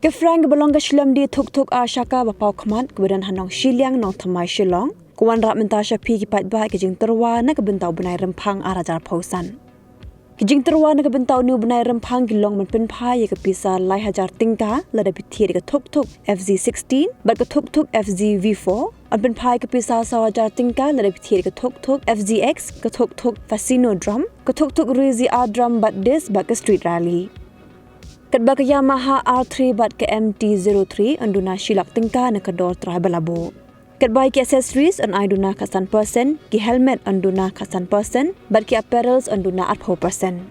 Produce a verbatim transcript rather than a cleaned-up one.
Ka Frank kaba long ka shlem die thuk thuk ar shaka ba paw khmat kaba don ha Nongshiliang, Nongthymmai, Shillong, ka wanrah mynta sha phi ki paidbah ki jingtyrwa na ka bynta u bnai Rymphang ar hajar phew san. Ki jingtyrwa na ka bynta une u bnai Rymphang ki long ban pynphai ïa ka pisa lai hajar tyngka lada phi thied ïa ka thuk thuk F Z sixteen bad ka thuk thuk F Z V four, yn pynphai ïa ka pisa saw hajar tyngka lada phi thied ïa ka thuk thuk F Z X, ka thuk thuk Fascino drum, ka thuk thuk Rizzi R drum bad disc bad ka street rally. Katba ka Yamaha R three bad ka M T zero three yn duna shi lak tyngka na ka dor trai ba la buh. Katba ïa ki accessories yn ai duna khatsan percent, ki helmet yn duna khatsan percent bad ki apparels yn duna arphew percent.